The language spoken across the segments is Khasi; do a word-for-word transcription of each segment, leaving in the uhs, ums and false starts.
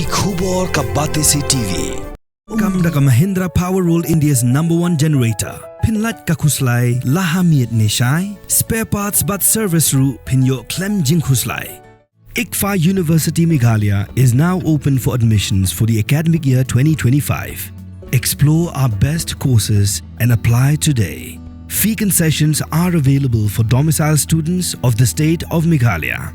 Ki khubor ka Batesi T V. Kam da ka Mahindra Power World, India's number one generator. Pynlait ka khuslai la ha miet ne shai. Spare parts bad service ruh phin ïoh khlem jingkhuslai. ICFAI University Meghalaya is now open for admissions for the academic year twenty twenty-five. Explore our best courses and apply today. Fee concessions are available for domicile students of the state of Meghalaya.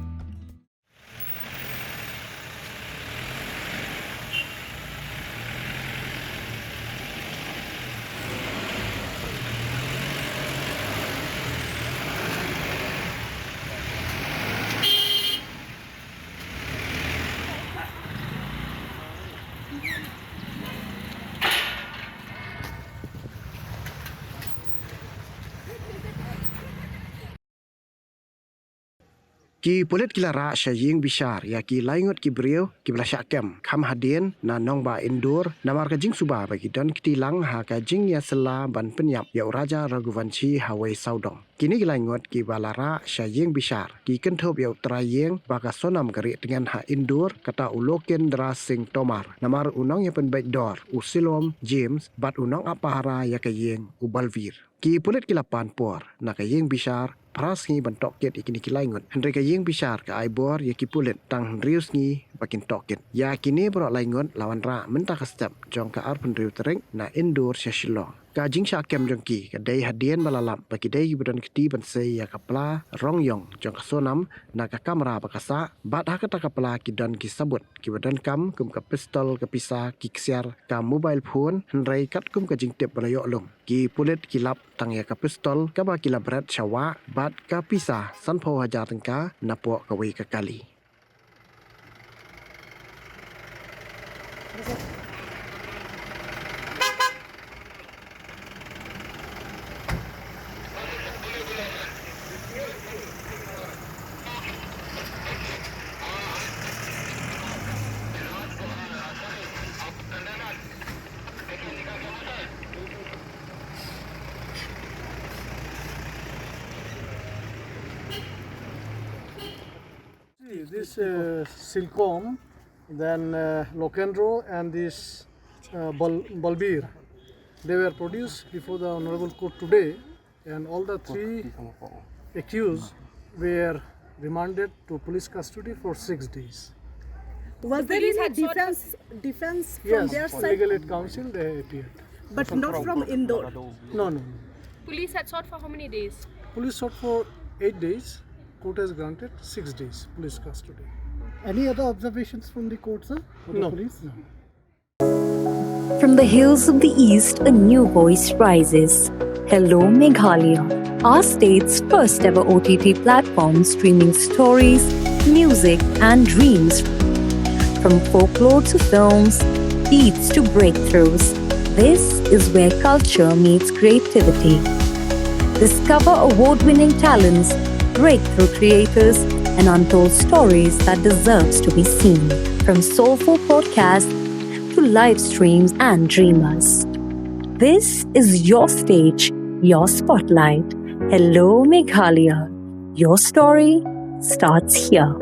Ki pulit ki la rah sha ïing bishar ïa ki lai ngut ki briew kiba la shah kem kham hadien na nongbah Indore namar ka jingsuba ba ki don kti lang ha ka jingïasylla ban pynïap ïa u Raja Raghuvanshi ha wei sawdong. Kine ki lai ngut kiba la rah sha ïing bishar ki kynthup ïa u trai ïing ba ka Sonam ka rieh tngen ha Indore, kata u Lokendra Singh Tomar, namar u nongïapynbeit dor u Shilom James bad u nongap pahara ïa ka ïing u Balvir. Ki pulit ki la pan por na ka ïing bishar phra sngi ban tohkit ïa kine ki lai ngut. Hynrei ka ïing bishar ka ai bor ïa ki pulit tang hynriew sngi ba kin tohkit. Ïa kine baroh lai ngut la wanrah mynta ka step jong ka arphew hynriew tarik na Indore sha Shillong. Ka jingshah kem jong ki ka dei hadien ba la lap ba ki dei kiba don kti ban sei ïa ka pla rong ïong jong ka Sonam na ka kamra ba ka sah, bad ha kata ka pla ki don ki sabut kiba donkam kum ka pistol, ka pisa, ki ksiar, ka mobile phone, hynrei katkum ka jingtip ba la ïoh lum, ki pulit ki lap tang ïa ka pistol kaba ki la bret sha wah bad ka pisa sanphew hajar tyngka napoh kawei ka kali. See, this uh, Silkom, then uh, Lokendro, and this uh, Bal- Balbir, they were produced before the Honorable Court today, and all the three accused were remanded to police custody for six days. Was there any defense defense from Yes, their side? Legal aid counsel, they appeared. But not from Indore. No, no, no. Police had sought for how many days? Police sought for eight days. Court has granted six days police custody. Any other observations from the court, sir? For the No, police? No. From the hills of the East, a new voice rises. Hello, Meghalaya, our state's first ever O T T platform streaming stories, music, and dreams. From folklore to films, beats to breakthroughs, this is where culture meets creativity. Discover award winning talents, breakthrough creators, and untold stories that deserves to be seen. From soulful podcasts to live streams and dreamers. This is your stage, your spotlight. Hello, Meghalaya. Your story starts here.